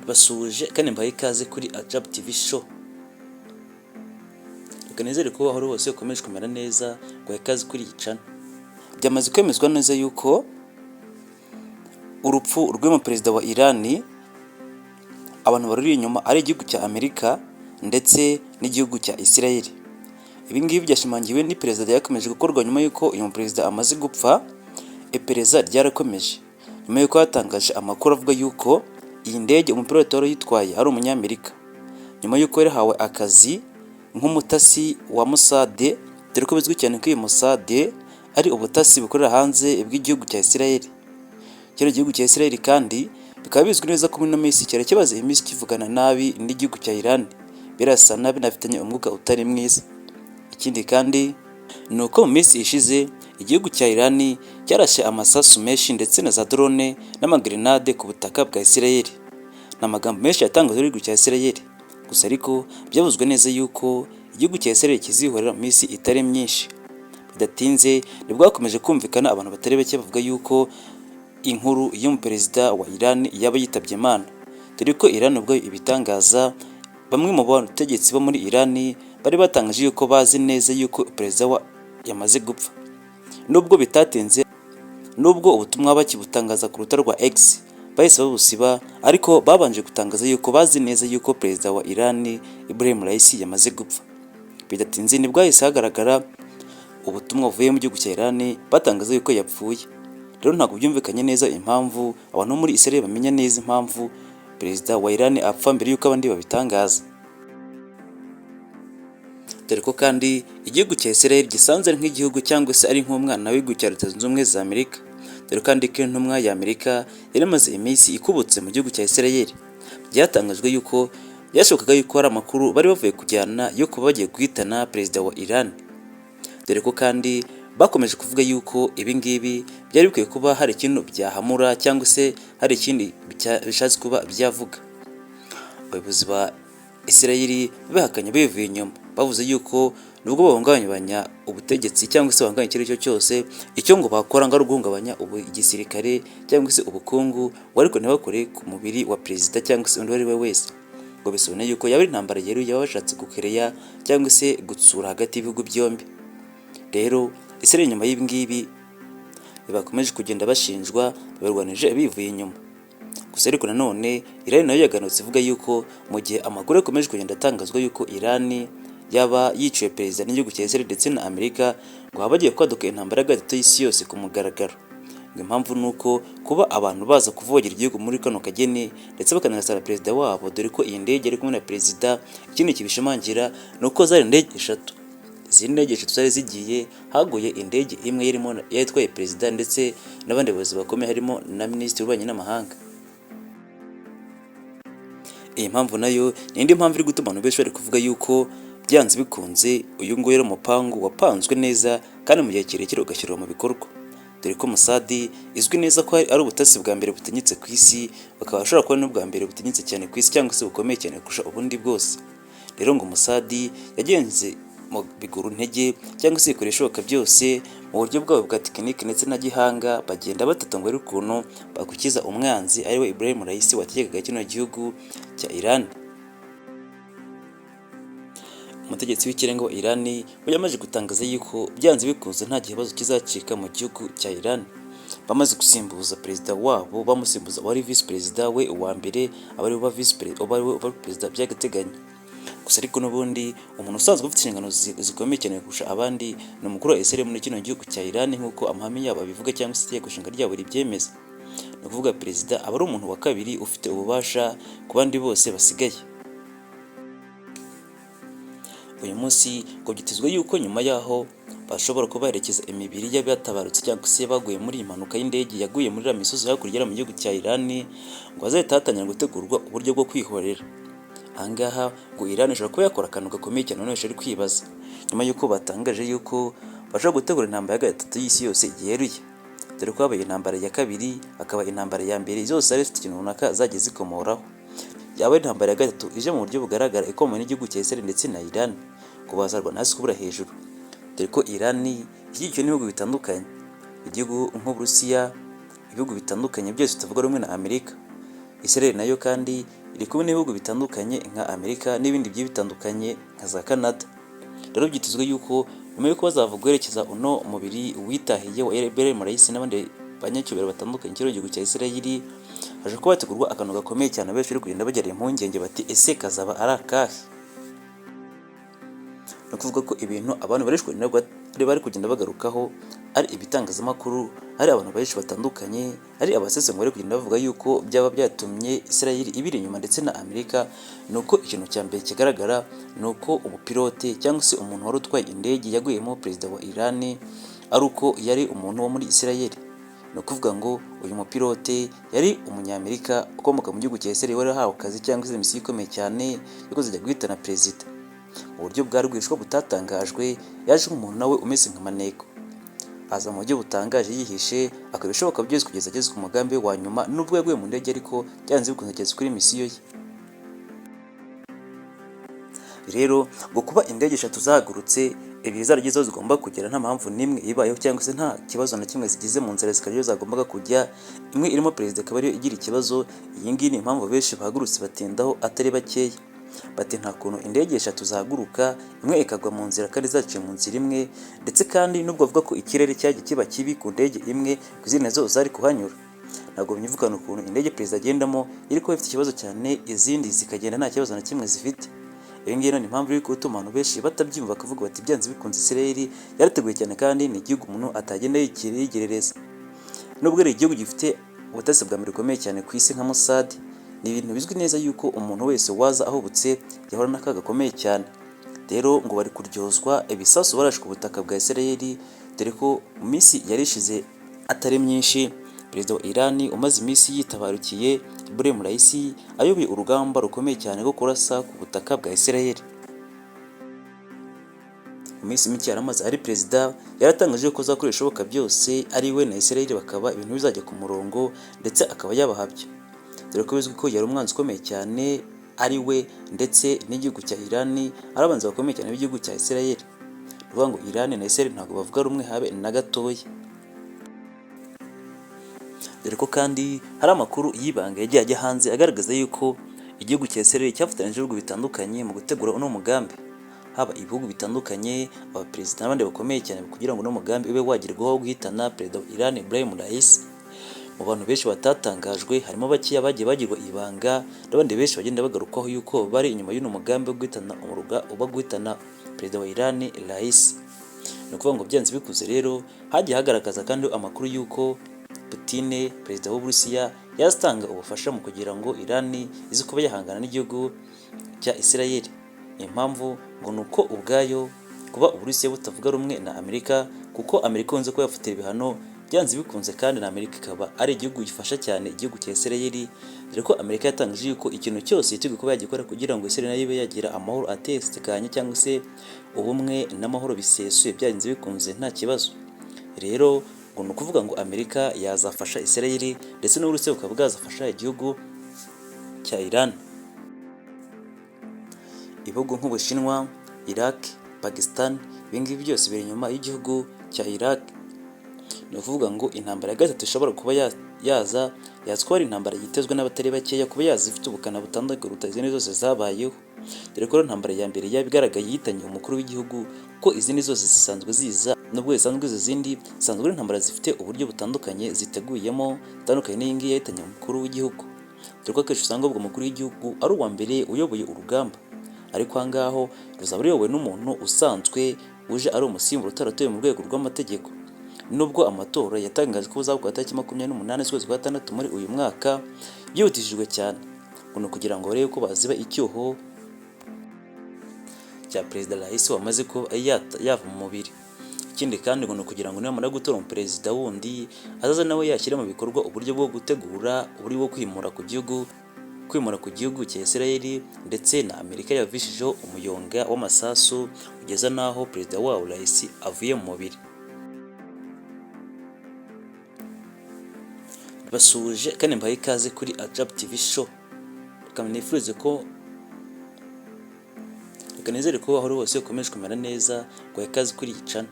Basuhuje kandi mbahaye ikaze kuri Ajabu TV Show. Reka nizere ko aho uri hose ukomeje kumera neza, nguhaye ikaze kuri iyi channel. Byamaze kwemezwa neza yuko urupfu rw'uyu perezida wa Irani, abantu baruri inyuma ari igihugu cya Amerika ndetse n'igihugu cya Israel. Ibi ngibi byashimangiwe n'iperereza ryakomeje gukorwa nyuma y'uko uyu perezida amaze gupfa. Iperereza ryarakomeje nyuma y'uko hatangaje amakuru avuga yuko iyi ndege umupilote wari uyitwaye ari Umunyamerika, nyuma y'uko yarahawe akazi nk'umutasi wa Mossad, dore ko bizwi cyane ko iyi Mossad ari ubutasi bukorera hanze bw'igihugu cya Israel. Kino gihugu cya Israel kandi bikaba bizwi neza ko muri ino minsi cyari kimaze iminsi kivugana nabi n'igihugu cya Iran, birasa nabi, binafitanye umwuka utari mwiza. Ikindi kandi ni uko mu minsi ishize igihugu cya Iran cyarashe amasasu menshi ndetse na za drone n'amagrenade ku butaka bwa Israel. Ni amagambo menshi yatangajwe n'igihugu cya Israel. Gusa ariko byavuzwe neza yuko igihugu cya Israel kizihorera mu minsi itari myinshi. Bidatinze nibwo hakomeje kumvikana abantu batari bake bavuga yuko inkuru y'umuperezida wa Iran yaba yitabye Imana, dore ko Iran ubwayo ibitangaza. Bamwe mu bategetsi bo muri Iran bari batangaje yuko bazi neza yuko perezida wa yamaze gupfa. Nubwo bitatinze, nubwo ubutumwa bakibutangaza ku rubuga rwa X bahise babusiba, ariko babanje gutangaza yuko bazi neza yuko perezida wa Iran Ibrahim Raisi yamaze gupfa. Bidatinze nibwo hahise hagaragara ubutumwa buvuye mu gihugu cya Iran batangaza yuko yapfuye. Rero ntabwo byumvikanye neza impamvu abantu bo muri Israel bamenya neza impamvu perezida wa Iran apfa mbere yuko abandi babitangaza, dore ko kandi igihugu cya Israel gisanzwe ari nk'igihugu cyangwa se ari nk'umwana w'igihugu cya Leta Zunze Ubumwe za Amerika, dore kandi ko intumwa ya Amerika yari imaze iminsi ikubutse mu gihugu cya Israel. Byatangajwe yuko byashobokaga yuko hari amakuru bari bavuye kujyana yo kuba bagiye guhitana perezida wa Iran, dore ko kandi bakomeje kuvuga yuko ibi ngibi byari bikwiye kuba hari ikintu byahamura cyangwa se hari ikindi bishatse kuba byavuga. Abayobozi ba Israel babihakanye bivuye inyuma, bavuze yuko nubwo bahungabanya ubutegetsi cyangwa se bahungabanya icyo ari cyo cyose, icyo ngo bakora ngo ari uguhungabanya ubu igisirikare cyangwa se ubukungu, ngo ariko ntibakore ku mubiri wa perezida cyangwa se undi uwo ari we wese. Ngo bisobanuye yuko yaba ari intambara yeruye yaba bashatse gukereya cyangwa se gutsura hagati y'ibihugu byombi. Rero Israel nyuma y'ibi ngibi bakomeje kugenda bashinjwa, barwanije bivuye inyuma. Gusa ariko nanone Iran nayo yaganutse ivuga yuko mu gihe amakuru yakomeje kugenda atangazwa yuko Iran yaba yiciwe perezida n'igihugu cya Israel ndetse na Amerika, ngo haba hagiye kwaduka intambara ya gatatu y'isi yose ku mugaragaro. Ngo impamvu ni uko kuba abantu baza kuvogera igihugu muri kano kageni ndetse bakanarasana perezida wabo, dore ko iyi ndege ari kumwe na perezida. Ikindi kibishimangira ni uko zari indege eshatu. Izi ndege eshatu zari zigiye, haguye indege imwe yarimo yari itwaye perezida ndetse n'abandi bayobozi bakomeye, harimo na minisitiri w'ububanyi n'amahanga. Iyi mpamvu nayo ni indi mpamvu iri gutuma abantu benshi bari kuvuga yuko byanze bikunze uyu nguyu ari umupangu wapanzwe neza kandi mu gihe kirekire ugashyirwa mu bikorwa, dore ko Mossad izwi neza ko ari ubutasi bwa mbere butinyitse ku isi, bakaba bashobora kuba n'ubwa mbere butinyitse cyane ku isi cyangwa se bukomeye cyane kurusha ubundi bwose. Rero ngo Mossad yagenze mu biguru ntege cyangwa se ikora ibishoboka byose mu buryo bwabo bwa tekinike ndetse na gihanga, bagenda batata ngo ari ukuntu bagukiza umwanzi ariwe Ibrahim Raisi wategekaga kino gihugu cya Iran. Umutegetsi w'ikirenga wa Iran we yamaze gutangaza yuko byanze bikunze nta kibazo kizacika mu gihugu cya Iran. Bamaze gusimbuza perezida wabo, bamusimbuza uwari visi perezida we uwa mbere, aba ariwe uba visi perezida by'agateganyo. Gusa ariko n'ubundi umuntu usanzwe ufite inshingano zikomeye cyane kurusha abandi ni umukuru wa Israel muri kino gihugu cya Iran, nk'uko amahame yabo abivuga cyangwa se itegeko nshinga ryabo ribyemeza. Ni ukuvuga perezida aba ari umuntu wa kabiri ufite ububasha ku bandi bose basigaye. Uyu munsi ngo byitezwe yuko nyuma y'aho bashobora kuba baherekeza imibiri y'abatabarutse cyangwa se baguye muri iyi mpanuka y'indege yaguye muri iriya misozi hakurya mu gihugu cya Iran, ngo hazahita hatangira gutegurwa uburyo bwo kwihorera. Ahangaha ngo Iran ishobora kuba yakora akantu gakomeye cyane. Noneho ari kwibaza nyuma y'uko batangaje yuko bashobora gutegura intambara ya gatatu y'isi yose yeruye, dore ko habaye intambara ya kabiri, hakaba intambara ya mbere, zose zari zifite ikintu runaka zagiye zikomoraho. Yaba ari intambara ya gatatu ije mu buryo bugaragara ikomeye n'igihugu cya Israel ndetse na Iran, ngo bazarwana hasi kubura hejuru, dore ko Iran ishyigikiwe n'ibihugu bitandukanye, igihugu nk'Uburusiya, ibihugu bitandukanye byose bitavuga rumwe na Amerika. Israel nayo kandi iri kumwe n'ibihugu bitandukanye nka Amerika n'ibindi bigiye bitandukanye nka za Canada. Rero byitezwe yuko nyuma y'uko bazava guherekeza uno mubiri witahiye wa Ebrahim Raisi n'abandi banyacyubahiro batandukanye kino gihugu cya Israel, haje kuba hategurwa akantu gakomeye cyane. Benshi bari kugenda bagira impungenge bati: "Ese kazaba ari akahe?" Ni ukuvuga ko ibintu abantu bari kugenda bagarukaho ari ibitangazamakuru, ari abantu benshi batandukanye, ari abasesengura bari kugenda bavuga yuko byaba byatumye Israel ibiri inyuma ndetse na Amerika, ni uko ikintu cya mbere kigaragara ni uko umupilote cyangwa se umuntu wari utwaye indege yaguyemo perezida wa Iran ari uko yari umuntu wo muri Israel. Ni ukuvuga ngo uyu mupilote yari Umunyamerika ukomoka mu gihugu cya Israel, wari wahawe akazi cyangwa se misiyo ikomeye cyane yo kuzajya guhitana perezida mu buryo bwa rwihishwa butatangajwe. Yaje nk'umuntu nawe umeze nka maneko, aza mu buryo butangaje yihishe, akora ibishoboka byose kugeza ageze ku mugambi we wa nyuma. Nubwo yaguye mu ndege, ariko byanze bikunze ageze kuri misiyo ye. Rero ngo kuba indege eshatu zahagurutse, ebyiri zarageze aho zigomba kugera nta mpamvu n'imwe ibayeho cyangwa se nta kibazo na kimwe zigize mu nzira, zikaba ariyo zagombaga kujya, imwe irimo perezida akaba ariyo igira ikibazo, iyi ngiyi ni impamvu benshi bahagurutse batindaho atari bakeya. Bati: "Nta kuntu indege eshatu zahaguruka, imwe ikagwa mu nzira kandi zaciye mu nzira imwe." Ndetse kandi nubwo bavuga ko ikirere cyagiye kiba kibi ku ndege imwe, ku izindi nazo zari kuhanyura. Ntabwo byumvikana ukuntu indege perezida agendamo iri kuba ifite ikibazo cyane, izindi zikagenda nta kibazo na kimwe zifite. Ibi ngibi ni impamvu iri gutuma abantu benshi batabyumva, bakavuga bati: "Byanze bikunze Israel yarateguye cyane, kandi ni igihugu umuntu atagenda yigerereza, nubwo ari igihugu gifite ubutasi bwa mbere bukomeye cyane ku isi nka Mossad." Ni ibintu bizwi neza yuko umuntu wese waza ahubutse yahura n'akaga gakomeye cyane. Rero ngo bari kuryozwa ibisasu barashe ku butaka bwa Israel, dore ko mu minsi yari ishize atari myinshi perezida wa Iran umaze iminsi yitabarukiye, Ibrahim Raisi, ayoboye urugamba rukomeye cyane rwo kurasa ku butaka bwa Israel. Mu minsi mike yari amaze ari perezida, yaratangaje ko azakora ibishoboka byose ari we na Israel bakaba ibintu bizajya ku murongo, ndetse akaba yabahabya, dore ko bizwi ko yari umwanzi ukomeye cyane, ari we ndetse n'igihugu cya Iran ari abanzi bakomeye cyane b'igihugu cya Israel. Ni ukuvuga ngo Iran na Israel ntabwo bavuga rumwe habe na gatoya, dore ko kandi hari amakuru y'ibanga yagiye ajya hanze agaragaza yuko igihugu cya Israel cyafatanyije ibihugu bitandukanye mu gutegura uno mugambi, haba ibihugu bitandukanye, abaperezida n'abandi bakomeye cyane, kugira ngo uno mugambi ube wagerwaho wo guhitana perezida wa Iran Ibrahim Raisi. Mu bantu benshi batatangajwe harimo bakeya bagiye bagirwa ibanga n'abandi benshi bagenda bagarukwaho yuko bari inyuma y'uno mugambi wo guhitana umuruga uba guhitana perezida wa Iran Raisi. Ni ukuvuga ngo byanze bikuze rero hagiye hagaragaza kandi amakuru y'uko Putin, perezida w'Uburusiya, yazatanga ubufasha mu kugira ngo Iran ize kuba yahangana n'igihugu cya Israel. Impamvu ngo ni uko ubwayo kuba Uburusiya butavuga rumwe na Amerika, kuko Amerika ikunze kuba yafatira ibihano byanze bikunze, kandi na Amerika ikaba ari igihugu gifasha cyane igihugu cya Israel, dore ko Amerika yatangaje yuko ikintu cyose yiteguye kuba yagikora kugira ngo Israel nayo ibe yagira amahoro atekanye cyangwa se ubumwe n'amahoro bisesuye byanze bikunze nta kibazo. Rero ngo ni ukuvuga ngo Amerika yazafasha Israel ndetse n'Uburusiya bukaba bwazafasha igihugu cya Iran. Ibihugu nk'Ubushinwa, Iraq, Pakistan, ibi ngibi byose biri inyuma y'igihugu cya Iraq. Ni ukuvuga ngo intambara ya gatatu ishobora kuba yaza, yaza kuba ari intambara yitezwe n'abatari bakeya, kuba yaza ifite ubukana butandukanye kuruta izindi zose zabayeho, dore ko intambara ya mbere yaba igaragaye yitanye umukuru w'igihugu, ko izindi zose zisanzwe ziza, nubwo zisanzwe izo zindi zisanzwe ari intambara zifite uburyo butandukanye ziteguyemo, zitandukanye n'iyi ngiyi yahitanye umukuru w'igihugu, dore ko akenshi usanga ubwo umukuru w'igihugu ari uwa mbere uyoboye urugamba, ariko aha ngaho ruzaba ruyobowe n'umuntu usanzwe uje ari umusimbura utaratowe mu rwego rw'amategeko. Nubwo amatora yatangajwe ko azaba ku itariki 28 z'ukwezi kwa gatandatu muri uyu mwaka, byihutishijwe cyane ngo ni ukugira ngo barebe ko baziba icyuho cya perezida Raisi wamaze kuba yava mu mubiri. Ikindi kandi ngo ni ukugira ngo nibamara gutora umuperezida wundi azaza nawe yashyira mu bikorwa uburyo bwo gutegura uburyo bwo kwimura ku gihugu cya Israel ndetse na Amerika yavishijeho umuyonga w'amasasu kugeza n'aho perezida wabo Raisi avuye mu mubiri. Basuhuje kandi mbahaye ikaze kuri Ajab TV Show. Reka nizere ko aho uri hose ukomeje kumera neza, ngo ikaze kuri iyi channel.